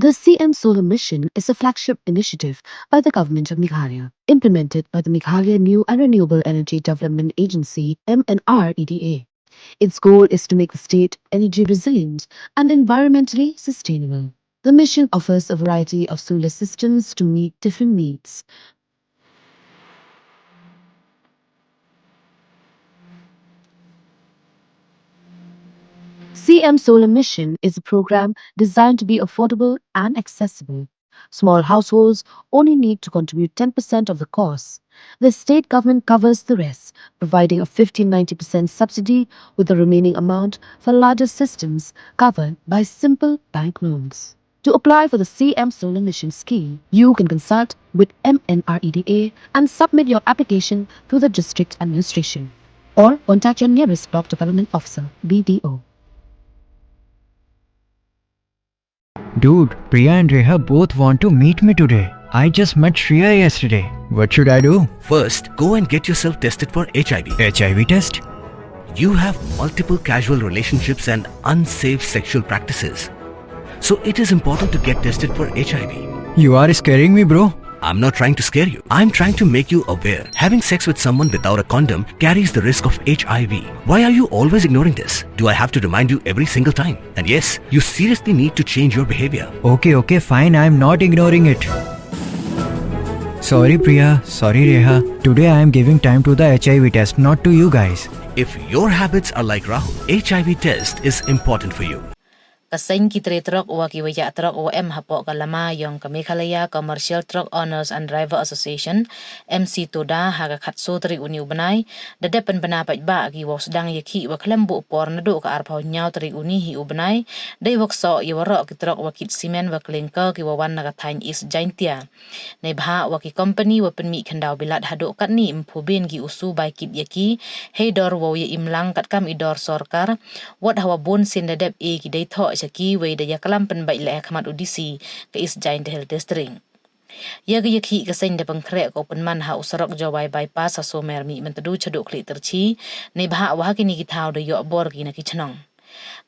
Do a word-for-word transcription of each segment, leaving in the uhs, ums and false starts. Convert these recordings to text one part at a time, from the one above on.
The C M Solar Mission is a flagship initiative by the Government of Meghalaya, implemented by the Meghalaya New and Renewable Energy Development Agency, M N R E D A. Its goal is to make the state energy resilient and environmentally sustainable. The mission offers a variety of solar systems to meet different needs. C M Solar Mission is a program designed to be affordable and accessible. Small households only need to contribute ten percent of the cost. The state government covers the rest, providing a fifteen ninety percent subsidy, with the remaining amount for larger systems covered by simple bank loans. To apply for the C M Solar Mission scheme, you can consult with M N R E D A and submit your application to the district administration, or contact your nearest block development officer, B D O. Dude, Priya and Reha both want to meet me today. I just met Shreya yesterday. What should I do? First, go and get yourself tested for H I V. H I V test? You have multiple casual relationships and unsafe sexual practices. So it is important to get tested for H I V. You are scaring me, bro. I'm not trying to scare you. I'm trying to make you aware. Having sex with someone without a condom carries the risk of H I V. Why are you always ignoring this? Do I have to remind you every single time? And yes, you seriously need to change your behavior. Okay, okay, fine. I'm not ignoring it. Sorry, Priya. Sorry, Reha. Today I am giving time to the H I V test, not to you guys. If your habits are like Rahul, H I V test is important for you. Ka seng ki tre trok wa ki wa ya trok wa em hapoh ka lama yong ka Meghalaya Commercial Truck Owners and Driver Association, M C Toda, ha ka khatso tarik uni u bnai, da dep pynbna paidbah ki wa sdang ya ki wa khlem buh por naduh ka arphaw hynñiaw tarik uni hi u bnai, dei wa ksoh ya warok ki trok wa kit simen wa klinker ki wa wan na ka thaiñ East Jaintia. Neibhah wa ki kompani wa pynmih khyndaw bilat haduh katni ym phu bin ki u su bai kit ya ki, hei dor wow ya im lang katkam i dor sorkar, wat hawa bun sien da dep e ki dei thoh sha ki wei da ya klam pynbait leh ha khmat u D C ka East Jaintia Hills District. Ya ka ya ki ka seng da pynkhreh ka u pynman ha u sarok Jowai bypass ha Somer Mihmyntdu chaduh Khlieh Tyrchi, neibhah wa ha kini ki thaw da yoh bor ki na ki chnong.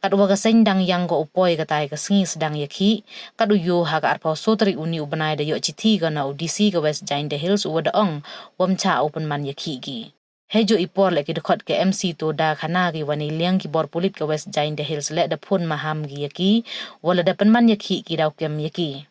Kat wa ka seng dang yang ka u poi ka tai ka sngi sdang ya ki, kat u yo ha ka arphaw so tarik uni u bnai da yoh chithi ka na u D C ka West Jaintia Hills u wa da ong, wam cha u pynman ya ki ki. Hei jo i por leh ki dkhot ka M C Toda khana ki wa nei liang ki bor pulit ka West Jaintia Hills leh da phun maham ki ya ki, wa la da pynman ya ki ki daw kem ya ki.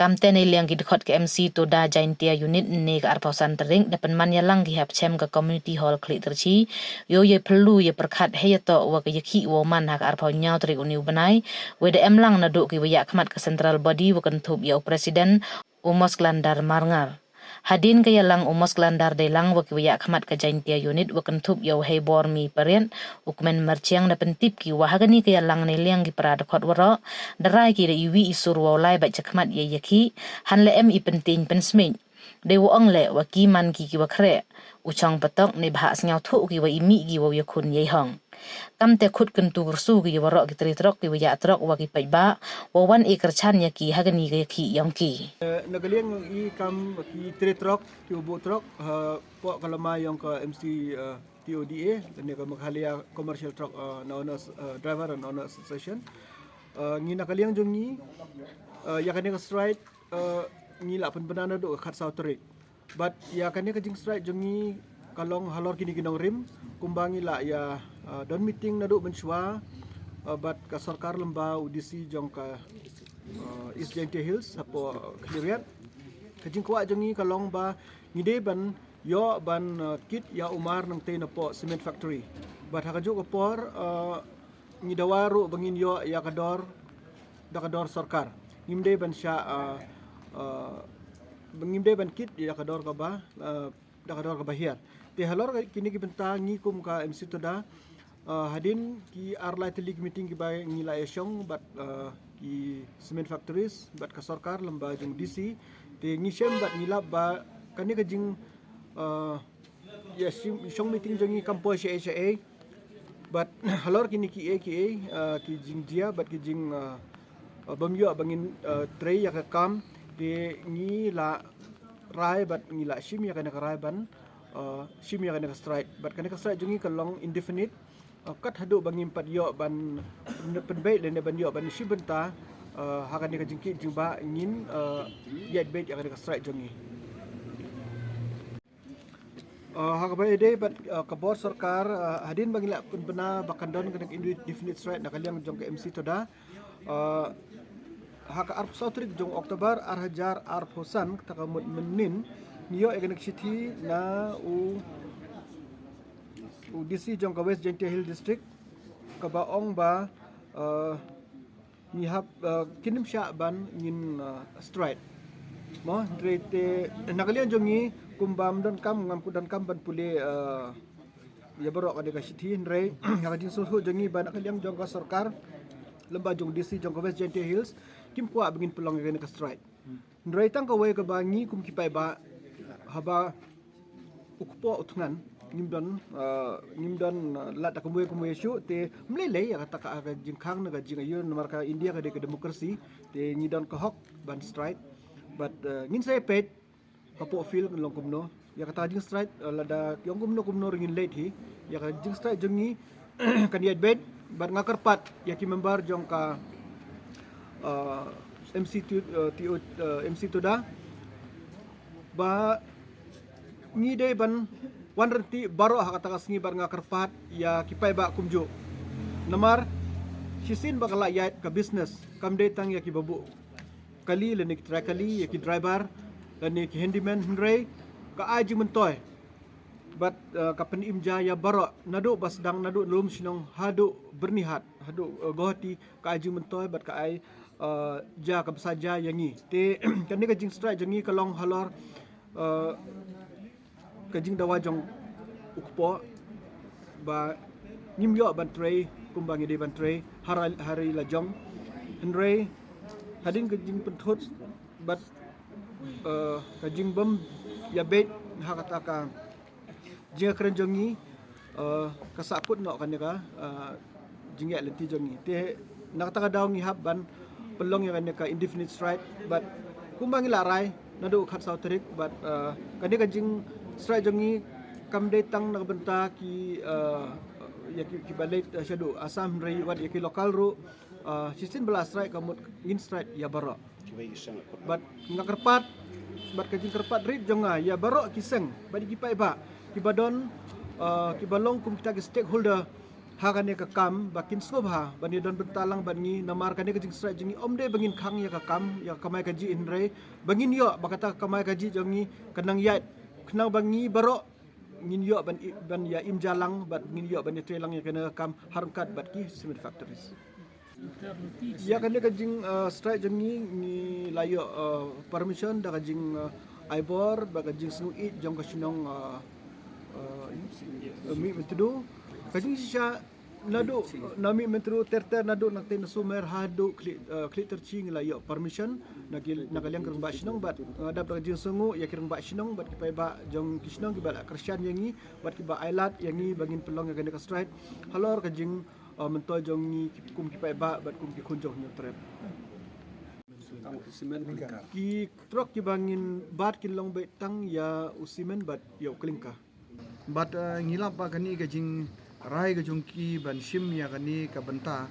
Kamte nei liang ki dkhot ka M C Toda Jaintia Unit ne ka arphaw san tarik da pynman ya lang ki hap chem ka Community Hall Khlieh Tyrchi, yo ye phylla ya pyrkhat hei ya toh wa ka ya ki wow man ha ka arphaw hynñiaw tarik uni u bnai, wei da em lang naduh ki wa ya khmat ka Central Body wa kynthup ya u President, u Mosklandar Marngar. Hadien ka ya lang u Mosklandar dei lang wa ki wa ya khmat ka Jaintia Unit wa kynthup ya u Heibor Mi Pariat, u kmen Marchiang da pyntip ki wa ha kani ka ya lang nei liang ki para dkhot warok, da rai ki da i wi i sur wow lai bad cha khmat ya ya ki, han leh em i pyntieñ pynsmit. Dei wa ong leh wa ki man ki ki wa khreh, u chong patok neibhah sngewthuh ki wa i mih ki wow ya khun ya i hong. Kamte khut kyntu kyrsu ki ya warok ki tre trok ki wa ya trok wa ki paidbah, wa wan e kyrchan ya ki ha kani ka ya ki yong ki. Eh, na ka liang i kam ki tre trok, ki wa buh trok, ha, poh ka lama yong ka M C, eh, T O D A, ne ka Meghalaya Commercial Truck, eh, Owners, eh, Driver and Owner Association. Eh, ngi na ka liang jong ngi, eh, ya kane ka strike, eh, ngi la pynbna naduh ka khatsaw tarik. But ya kane ka jingstrike jong ngi ka long halor kini ki nongrim, kumba ngi la ya, uh, don meeting naduh mynshuwa, uh, bad ka sorkar lymba u D C jong ka, uh, East Jaintia Hills hapoh Khliehriat. Ka jingkwah jong ngi ka long ba ngi dei ban yoh ban, uh, kit ya u mar nangtei napoh cement factory. Bad ha ka juh ka por, uh, ngi dawa ruh ba ngin yoh ya ka dor, da ka dor sorkar. Ngim dei ban sha, ah, ah, ngim dei ban kit ya ka dor kaba, ah, da ka dor kaba hiar. Te halor ka, kini ki bynta ngi kum ka M C Toda, ah, hadien ki ar lai tylli ki meeting kiba ngi la ya shong bad, ah, ki cement factories bad ka sorkar lymba jong D C. Te ngi shem bad ngi lap ba kane ka jing, ah, ya shim, shong meeting jong ngi kam poi shaei shaei. Bad halor kini kiei kiei, ah, ki jingjia bad ki jing, ah, ah, bym yoh ba ngin, ah, trei ya ka kam, te ngi la rai bad ngi la shim ya kane ka rai ban, ah, shim ya kane ka strike. Bad kane ka strike jong ngi ka long indefinite, ah, kat haduh ba ngim pat yoh ban pynbeit lane ban yoh ban shim bynta, Uh, ha kane ka jingkit jingbah ngin uh, ïaid beit ïa kane ka strike jong ngi. Uh, ha kaba ïadei bad uh, ka bor sorkar, uh, hadien ba ngi la pynbna ba kan don kane ka indefinite strike na ka liang jong ka M C Toda. Uh, ha ka arphew saw tarik jong October ar hajar arphew san, kata ka mut mynnin, ngi ïoh ïa kane ka shithi na u u D C jong ka West Jaintia Hills District, kaba ong ba uh, ngi hap uh, kin ym shah ban ngin uh, strike. Mo, hynrei te na ka liang jong ngi kumba ym donkam, ngam kwah donkam ban pule uh, ïa baroh kane ka shithi, hynrei ha ka jingsngewthuh jong ngi ba na ka liang jong ka sorkar, lem bad jong D C jong ka West Jaintia Hills, kim kwah ba ngin pynlong ïa kane ka strike. Hynrei tang kawei kaba ngi kum ki paidbah, haba u kpoh u thngan, ngim don uh, ngim don uh, lad da kumwei kumwei shuh, te ym lei lei ïa kata ka, ka jingkhang ne ka jingaiu, namar ka India ka dei ka democracy, te ngi don ka hok ban strike. Bad uh, ngin sa ïa peit hapoh field kan long kumno. Ïa kata ka jingstrike uh, lada ïong kumno kumno ruh ngin leit hi. Ïa ka jingstrike jong ngi kan ïaid beit, bad nga kyrpad ïa ki member jong ka uh, M C T, uh, T O, uh, M C Toda ba ngi dei ban wanrah ryntih baroh ha kata ka sngi, bad nga kyrpad ïa ki paidbah kumjuh. Namar shisien ba ka la ïaid ka business, kam dei tang ïa kiba buh kali lane ki trai kali, ïa ki driver lane ki handyman, hynrei ka ai jingmyntoi bad uh, ka pynim ja ïa baroh, naduh Basdang, naduh Lumshnong haduh Byrnihat, haduh uh, Guwahati, ka ai jingmyntoi bad ka ai uh, ja, ka bsa ja ïa ngi. Te kane ka jingstrike jong ngi ka long halor uh, ka jingdawa jong u kpoh ba ngim ïoh ban trei kumba ngi dei ban trei ha ri, ha ri la jong. Hynrei hadien ka jingpynthut bad uh, ka jingbym ïa beit ha kata ka jingkren jong ngi, uh, ka sahkut noh kane ka uh, jingïaid lynti jong ngi. Te na kata ka daw ngi hap ban pynlong ïa kane ka indefinite strike, bad kumba ngi la rai naduh khatsaw tarik, bad uh, kane ka jingstrike jong ngi kam dei tang na ka bynta ki uh, ïa ki, kiba leit uh, shaduh Assam, hynrei wat ïa ki local ruh uh, shisien ba la strike ka mut ngin strike ïa baroh. Bad nga kyrpad, bad ka jingkyrpad rit jong nga ïa baroh ki seng bad ki paidbah kiba don uh, kiba long kum kita ki stakeholder ha kane ka kam, ba kin sngewbha ban ïa don bynta lang bad ngi, namar kane ka jingstrike jong ngi ym dei ba ngin khang ïa ka kam, ïa ka kamai kajih, hynrei ba ngin ïoh ba kata ka kamai kajih jong ngi kan nang ïaid, khnang ba ngi baroh ngin ïoh ban i-, ban ïa im ja lang bad ngin ïoh ban ïa trei lang ïa kane ka kam ha ryngkat bad ki cement factories. Ïa kane ka jing uh, strike jong ngi, ngi la ïoh uh, permission da ka jing uh, ai bor bad ka jingsngewieit jong ka shnong uh, uh, Mihmyntdu. Ka jingshisha naduh na Mihmyntdu ter ter, naduh na Teiñsumer haduh Khlieh, uh, Khlieh Tyrchi, ngi la ïoh permission na ki, na ka liang ki rangbah shnong, bad nga dap da ka jingsngew ïa ki rangbah shnong bad ki paidbah jong ki shnong kiba la kyrshan ïa ngi bad kiba ai lad ïa ngi ba ngin pynlong ïa kane ka strike halor ka jing uh, myntoi jong ngi ki, kum ki paidbah bad kum ki khun jong Hynñiewtrep. Ki trok kiba ngin bat kin long beit tang ïa u cement bad ïa u klinker. Bad uh, ngi lap ba kane ka jingrai ka jong ki ban shim ïa kane ka bynta,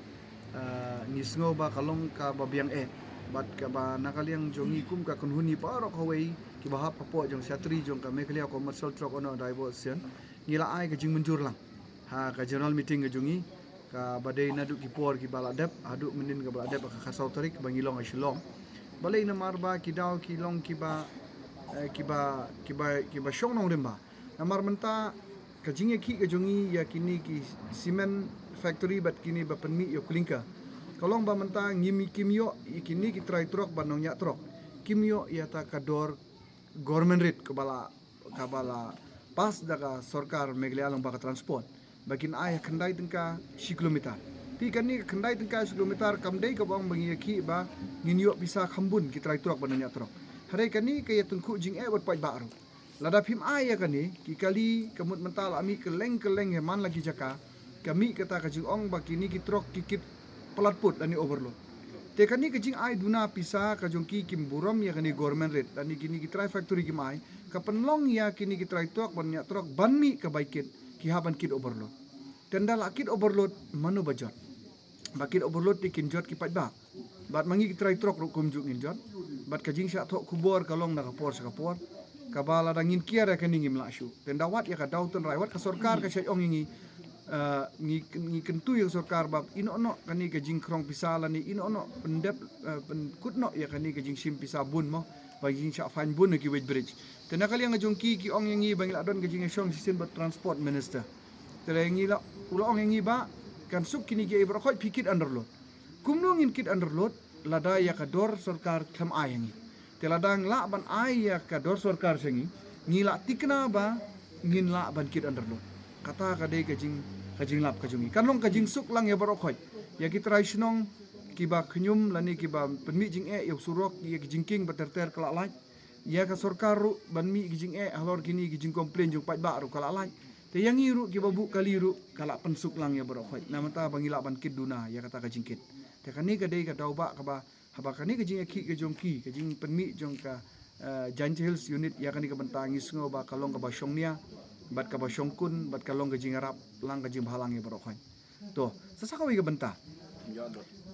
uh, ngi sngew ba ka long kaba biang eh. Bad kaba na ka liang jong ngi kum ka kynhun ngi baroh kawei kiba hap hapoh jong shatri jong ka Meghalaya Commercial Truck Owner Driver Association, ngi la ai ka jingmynjur lang ha ka general meeting ka jong ngi, kaba dei naduh ki por kiba la dep haduh mynnin kaba la dep ha ka khatsaw tarik ba ngi long ha Shillong. Balei? Namar ba ki daw ki long kiba, eh, kiba, kiba, kiba shong nongrim bha. Namar mynta ka jingïakhih ka jong ngi ïa kine ki cement factory bad kine ba pynmih ïa u klinker, ka long ba mynta ngim, kim ïoh ïa kine ki trai trok bad nongñiah trok, kim ïoh ïa ta ka dor government rate kaba la, kaba la pass da ka sorkar Meghalaya lyngba ka transport, ba kin ai khyndai tyngka shi kilometer. Te kane ka khyndai tyngka shi kilometer kam dei kaba ong ba ngi ïakhih ba ngin ïoh pisa kham bun ki trai trok bad nongñiah trok. Hynrei kane ka ïatyngkhuh jingeh bad paidbah ruh. Lada phim ai ïa kane, ki kali ka mut mynta la mih kylleng kylleng ha man la ki jaka, ka mih kata ka jingong ba kine ki trok ki kit palat put lane overload. Te kane ka jingai duna pisa ka jong ki, kim burom ïa kane government rate lane kine ki trai factory kim ai, ka pynlong ïa kine ki trai trok bad nongñiah trok ban mih ka bai kit, ki hap ban kit overload. Te ynda la kit overload, mano ba jot? Ba kit overload te kin jot ki paidbah. Bad ma ngi ki trai trok ruh kumjuh ngin jot. Bad ka jingshah thoh khubor ka long na ka por sha ka por. Kaba lada ngin kiar ïa kane ngim lah shuh. Te ynda wat ïa ka daw tynrai, wat ka sorkar ka shah ong ïa ngi, eh, ngi, ngi kyntu ïa ka sorkar ba ïehnoh noh kane ka jingkhrong pisa lane ïehnoh noh pyndep, eh, pynkut noh ïa kane ka jingshim pisa bun mo, ba jingshah fine bun ha ki weighbridge. Te na ka liang ka jong ki, ki ong ïa ngi ba ngi lah don ka jingïashong shisien bad Transport Minister. Te la ngi la, u la ong ïa ngi ba kan suk kine kiei baroh khoit phi kit underload. Kumno ngin kit underload lada ïa ka dor sorkar khlem ai ïa ngi? Te lada ngi lah ban ai ïa ka dor sorkar sha ngi, ngi lah thikna ba ngin lah ban kit underload. Kata ka dei ka jing, ka jinglap ka jong ngi. Kan long ka jingsuk lang ïa baroh khoit. Ïa ki trai shnong kiba khñium lane kiba pynmih jingeh ïa u surok, ïa ki jingkieng ba ter ter ka lah lait. Ïa ka sorkar ruh ban mih ki jingeh halor kine ki jingcomplain jong paidbah ruh ka lah lait. Te ïa ngi ruh kiba buh kali ruh ka lah pynsuk lang ïa baroh khoit. Na mynta ba ngi lah ban kit duna ïa kata ka jingkit. Te kane ka dei ka daw ba kaba, haba kane ka jingïakhih ka jong ki, ka jingpynmih jong ka, eh, Jaintia Hills Unit ïa kane ka bynta, ngi sngew ba ka long kaba shongnia bad kaba shongkun bad ka long ka jingïarap lang, ka jingbhalang ïa baroh khoit. To, sa sa kawei ka bynta,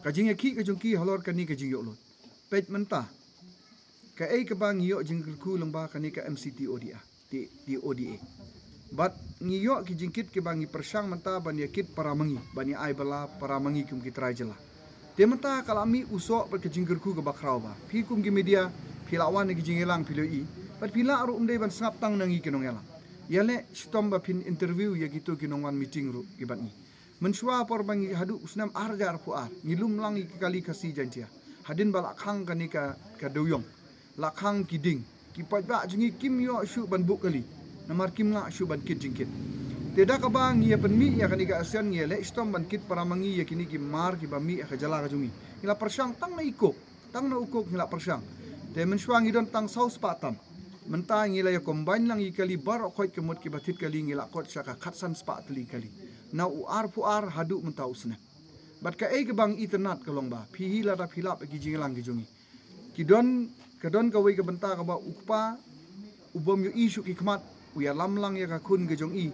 ka jingïakhih ka jong ki halor kane ka jingïoh lut. Peit mynta, kaei kaba ngi ïoh jingkyrkhu lyngba kane ka M C T O D A, T, T O D A. Bad ngi ïoh ki jingkit kiba ngi pyrshang mynta ban ïakit para ma ngi, ban ïa ai bylla para ma ngi kum ki trai jylla. Te mynta ka la mih u soh bad ka jingkyrkhu kaba khraw ba phi kum ki media phi lah wan ha ki jingïalang phi la ïohi. Bad phi lah ruh ym dei ban sngap tang na ngi ki nongïalang. Ïaleh shitom ba phin interview ïa kito ki nongwan meeting ruh ki bad ngi. Mynshuwa por ba ngi haduh u snem ar hajar arphew ar, ngi lum lang ïa ki kali Khasi Jaintia. Hadien ba la khang kane ka, ka dewïong, la khang ki dieng, ki paidbah jong ngi kim ïoh shuh ban buh kali. Namar kim lah shuh ban kit jingkit. Te da kaba ngi ïa pynmih ïa kane ka ASEAN, ngi ïaleh shitom ban kit para ma ngi ïa kine ki mar kiba mih ha ka jylla ka jong ngi. Ngi la pyrshang tang na i Coke, tang na u Coke ngi la pyrshang. Te mynshuwa ngi don tang saw spah tam. Mynta ngi la ïa combine lang ïa ki kali baroh khoit ka mut kiba thied kali, ngi la kot sha ka khatsan spah tylli kali. Na u arphew ar haduh mynta u snem. Bad kaei kaba ngi itynnad ka long ba phi hi lada phi lap ïa ki jingïalang ki jong ngi, ki don, ka don kawei ka bynta kaba u kpa u bym ïohi shuh ki khmat, u ïalam lang ïa ka khun ka jong i.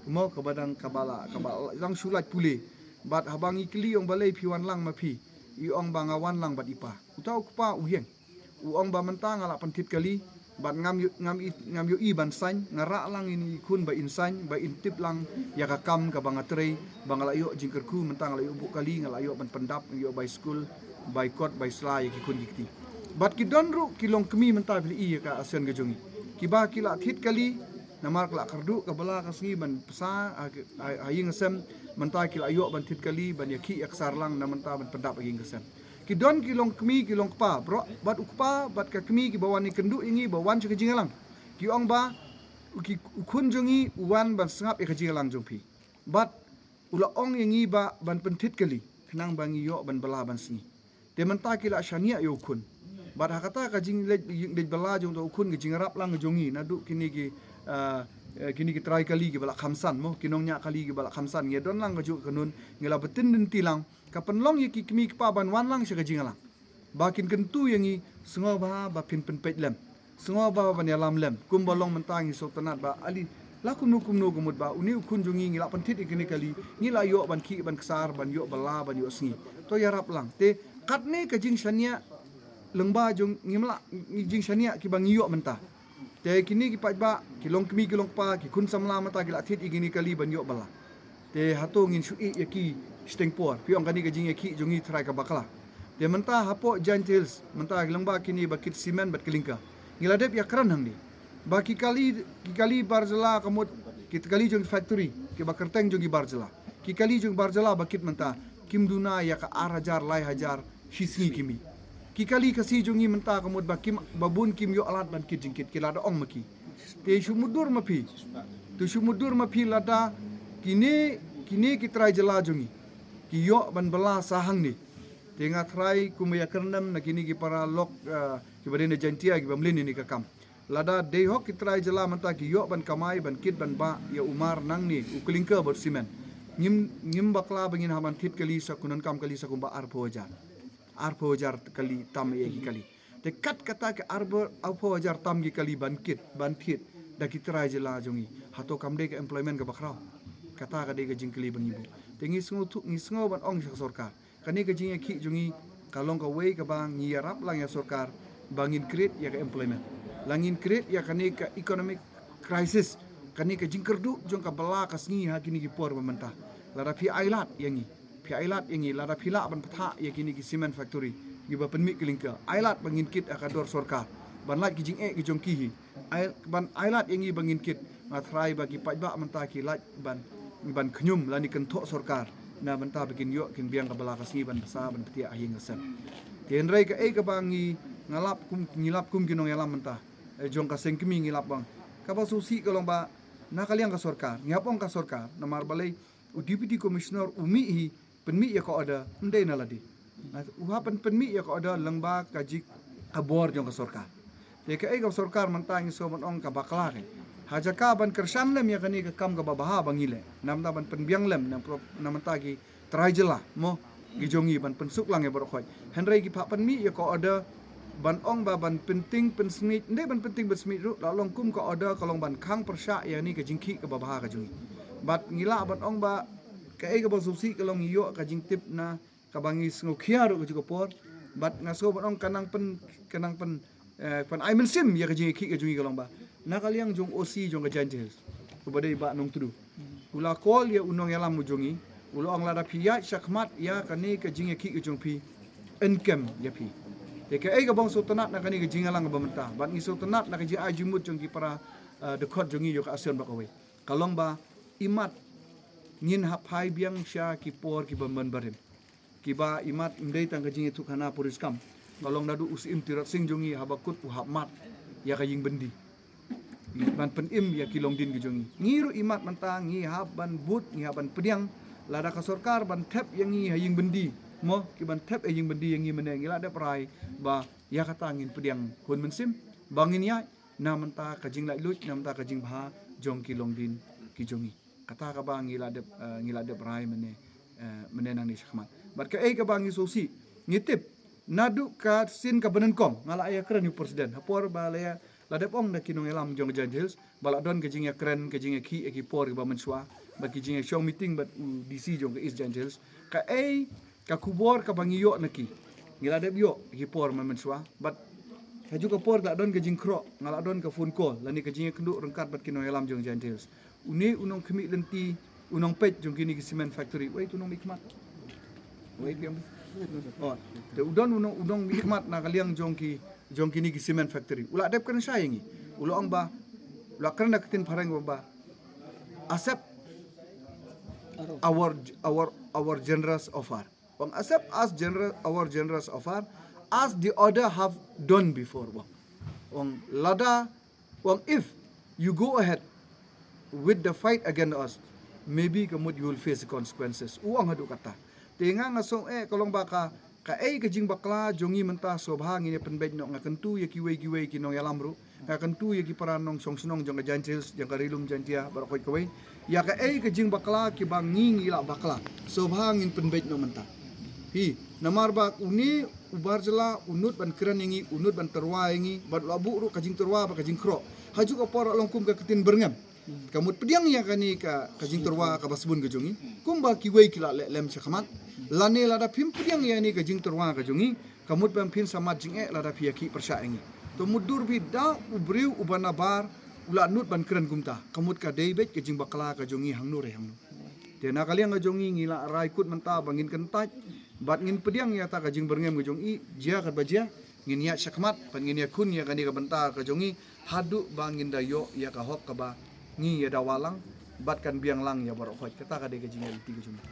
Mo, kaba dang, kaba la, kaba la dang shu lait pule. Bad haba ngi kylli ong balei phi wan lang ma phi, i ong ba nga wan lang bad i pa. Uta u kpa u ïeng. U ong ba mynta nga lah pynthied kali bad ngam ïoh, ngam i, ngam ïohi ban sign, nga rah lang ïa i khun ba in sign, ba in tip lang ïa ka kam kaba nga trei, ba nga lah ïoh jingkyrkhu, mynta nga lah ïoh buh kali, nga lah ïoh ban pyndap, ïoh bai skul, bai kot, bai sla ïa ki khun ki kti. Bad ki don ruh ki longkmie mynta phi la i ïa ka ASEAN ka jong ngi, kiba ki la thied kali namar ka la kyrduh ka bylla ka sngi ban pynsa ha, ha, ha ïing ha sem, mynta ki la ïoh ban thied kali ban ïakhih ïaksar lang na mynta ban pyndap ha ïing ha sem. Ki don ki longkmie ki longkpa, bro, bad u kpa bad ka kmie kiba wan ïakynduh ïa ngi ba wan sha ka jingïalang. Ki ong ba u ki, u khun jong ngi u wan ban sngap ïa ka jingïalang jong phi. Bad u la ong ïa ngi ba ban pynthied kali khnang ba ngi ïoh ban bylla ban sngi. Te mynta ki la shaniah ïa u khun. Bad ha kata ka jingleit, leit bylla jong uta u khun, ka jingïarap lang ka jong ngi naduh kine ki, ah, eh, kine ki trai kali kiba la kham san mo, ki nongñiah kali kiba la kham san, ngi don lang kajuh ka kynhun, ngi la btin lynti lang. Ka pynlong ïa ki kmie kpa ban wan lang sha ka jingïalang. Ba kin kyntu ïa ngi, sngewbha ba phin pynpeit lem, sngewbha ban ïalam lem. Kumba long mynta ngi sngewtynnad ba ale la kumno kumno ka mut ba une u khun jong ngi, ngi lah pynthied ïa kine kali, ngi lah ïoh ban khih ban ksar, ban ïoh bylla, ban ïoh sngi. To ïarap lang. Te katne ka jingshaniah lyngba jong ngi, mla jingshaniah kiba ngi ïoh mynta. Te kine ki paidbah, ki longkmie ki longkpa, ki khun samla mynta ki lah thied ïa kine kali ban ïoh bylla. Te hato ngin shu ïeh ïa ki shiteng por? Phi ong kane ka jingïakhih jong ngi trai ka bakla. Te mynta hapoh Jaintia Hills mynta ki lyngba kine ba kit simen bad klinker, ngi la dep ïakren hangne ba ki kali, ki kali bar jylla ka mut, ki kali jong ki factory, kiba kyrteng jong ki bar jylla, ki kali jong bar jylla ba kit mynta kim duna ïa ka ar hajar lai hajar shi sngi ki mih. Ki kali Khasi jong ngi mynta ka mut ba kim, ba bun kim ïoh lad ban kit jingkit, ki la da ong ma ki. Te shu mutdur ma phi, te shu mutdur ma phi lada kine, kine ki trai jylla jong ngi ki ïoh ban bylla sa hangne. Te nga trai kumba ïakren lem na kine ki para lok, eh, kiba dei na Jaintia kiba mlien ïa kane ka kam. Lada dei hok ki trai jylla mynta ki ïoh ban kamai, ban kit ban bah ïa u mar nangne, u klinker bad simen, ngim, ngim bakla ba ngin hap ban thied kali sa, kynhun kam kali sa kumba arphew hajar. Arphew hajar kali tam ïa ki kali. Te kat kata ka arphew, arphew hajar tam ki kali ban kit, ban thied da ki trai jylla jong ngi, hato kam dei ka employment kaba khraw? Kata ka dei ka jingkylli ba ngi buh. Te ngi sngew thuh, ngi sngew ban ong sha ka sorkar, kane ka jingïakhih jong ngi ka long kawei kaba ngi ïarap lang ïa sorkar ba ngin create ïa ka employment. La ngin create ïa kane ka economic crisis, kane ka jingkyrduh jong ka bylla ka sngi ha kine ki por ba mynta. Lada phi ailad ïa ngi, phi ailad ïa ngi, lada phi lah ban pynthah ïa kine ki cement factory, kiba pynmih ki lyngkha, ailad ba ngin kit ha ka dor sorkar ban lait ki jingeh ki jong ki hi. Ai, ban ailad ïa ngi ba ngin kit, nga tharai ba ki paidbah mynta ki lait ban, ban khñium lane kynthoh sorkar na bynta ba kin ïoh kin biang ka bylla ka sngi ban bsa ban pyntiah ha ïing ha sem. Te hynrei kaei kaba ngi, nga lap kum, ngi lap kum ki nongïalam mynta, eh, jong ka seng kmie ngi lap bang, kaba sngewsih ka long ba na ka liang ka sorkar, ngi hap ong ka sorkar, namar balei u Deputy Commissioner u mih hi, pynmih ïa ka order, ym dei na lade. U hap ban pynmih ïa ka order lyngba ka jingkyrkhu jong ka sorkar. Te kaei ka sorkar mynta ngi sngew ban ong ka bakla ka. Ha jaka ban kyrshan lem ïa kane ka kam kaba bha ba ngi leh, namar ban pynbiang lem na pro-, namar ki trai jylla, mo, ki jong ngi ban pynsuk lang ïa baroh khoit. Hynrei ki phah pynmih ïa ka order ban ong ba ban pynting pynsmit, ym dei ban pynting pynsmit ruh, la long kum ka order ka long ban khang pyrshah ïa kane ka jingkhih kaba bha ka jong ngi. Bad ngi lah ban ong ba kaei kaba sngewsih ka long ngi ïoh ka jingtip na kaba ngi sngewkhia ruh ka juh ka por. Bad nga sngew ban ong ka nang pyn, ka nang pyn, eh, pyn ai mynsiem ïa ka jingïakhih ka jong ngi ka long ba na ka liang jong OC jong ka Jaintia Hills, uba dei Bah Nongtdu, u la call ïa u nongïalam u jong ngi, u la ong lada phi ïaid shakhmat ïa kane ka jingïakhih ka jong phi, yn kem ïa phi. Te kaei kaba ngi sngewtynnat na kane ka jingïalang kaba mynta, bad ngi sngewtynnat na ka jingai jingmut jong ki para, eh, dkhot jong ngi ïa ka Action ba kawei, ka long ba imat ngin hap phai biang sha ki por kiba mynbarim, kiba imat ym dei tang ka jingïathuhkhana puriskam. Ka long naduh u Syiem Tirot Sing jong ngi haba kut u hap mad ïa ka ïing byndi ban pynim ïa ki longdien ki jong ngi. Ngi ruh imat mynta ngi hap ban bud, ngi hap ban pdiang, lada ka sorkar ban thep ïa ngi ha ïing byndi, mo, ki ban thep ha ïing byndi ïa ngi mynne, ngi la dep rai ba ïa kata ngin pdiang hun mynsiem ba ngin ïaid na bynta ka jinglaitluid, na bynta ka jingbha jong ki longdien ki jong ngi. Kata kaba ngi la dep, eh, ngi la dep rai mynne, eh, mynne nangne shakhmat. Bad kaei kaba ngi sngewsih, ngi tip naduh ka sien kaba nyngkong, nga la ïakren ïa u president ha por ba la ïa, la dep ong da ki nongïalam jong ka Jaintia Hills ba la don ka jingïakren, ka jingïakhih ïa ki por kiba mynshuwa, bad ki jingïashong meeting bad u DC jong ka East Jaintia Hills. Kaei ka khubor kaba ngi ïoh na ki, ngi la dep ïoh ïa ki por mynmynshuwa. Bad ha juh ka por la don ka jingkhroh, nga la don ka phone call lane ka jingïakynduh ryngkat bad ki nongïalam jong ka Jaintia Hills. Une u nongkhmih lynti, u nongpeit jong kine ki cement factory, wei tu nongmihkhmat, wei tu nongmih-, oh, te u don u nong, u nongmihkhmat na ka liang jong ki, jong kine ki cement factory, u la dep kren shai ïa ngi. U la ong ba, u la kren da ka ktien phareng ba, ba accept our, our, our generous offer. Ong accept us generous, our generous offer as the order have done before. Ong, ong lada, ong if you go ahead with the fight against us, maybe ka mut you will face the consequences. U ong haduh katta. Te nga nga sngewsih ka long ba ka, kaei ka jingbakla jong ngi mynta, sngewbha ngin ïa pynbeit noh. Nga kyntu ïa kiwei kiwei ki nongïalam ruh, nga kyntu ïa ki para nongshong shnong jong ka Jaintia Hills, jong ka Ri Lum Jaintia baroh khoit kawei, ïa kaei ka jingbakla kiba ngi ngi la bakla, sngewbha ngin pynbeit noh mynta. Hi, namar ba une u bar jylla u nud ban kren ïa ngi, u nud ban tyrwa ïa ngi, bad u la buh ruh ka jingtyrwa bad ka jingkhroh. Ha juh ka por la long kum ka ktien byrngem. Ka mut pdiang ïa kane ka, ka jingtyrwa kaba sbun ka jong ngi, kumba kiwei ki la leh lem shakhmat. Lane lada phim pdiang ïa kane ka jingtyrwa ka jong ngi, ka mut ba phin sa mad jingeh lada phi ïakhih pyrshah ïa ngi. To mutdur phi da u briew uba nabar u la nud ban kren kumta, ka mut ka dei beit ka jingbakla ka jong ngi hangno re hangno. Te na ka liang ka jong ngi, ngi la rai kut mynta ba ngin kyntait bad ngin pdiang ïa kata ka jingbyrngem ka jong ngi, jia katba jia, ngin ïaid shakhmat bad ngin ïakhun ïa kane ka bynta ka jong ngi haduh ba ngin da ïoh ïa ka hok kaba ngi ïa dawa lang bad kan biang lang ïa baroh khoit. Kata ka dei ka jingïaid lynti ka jong ngi.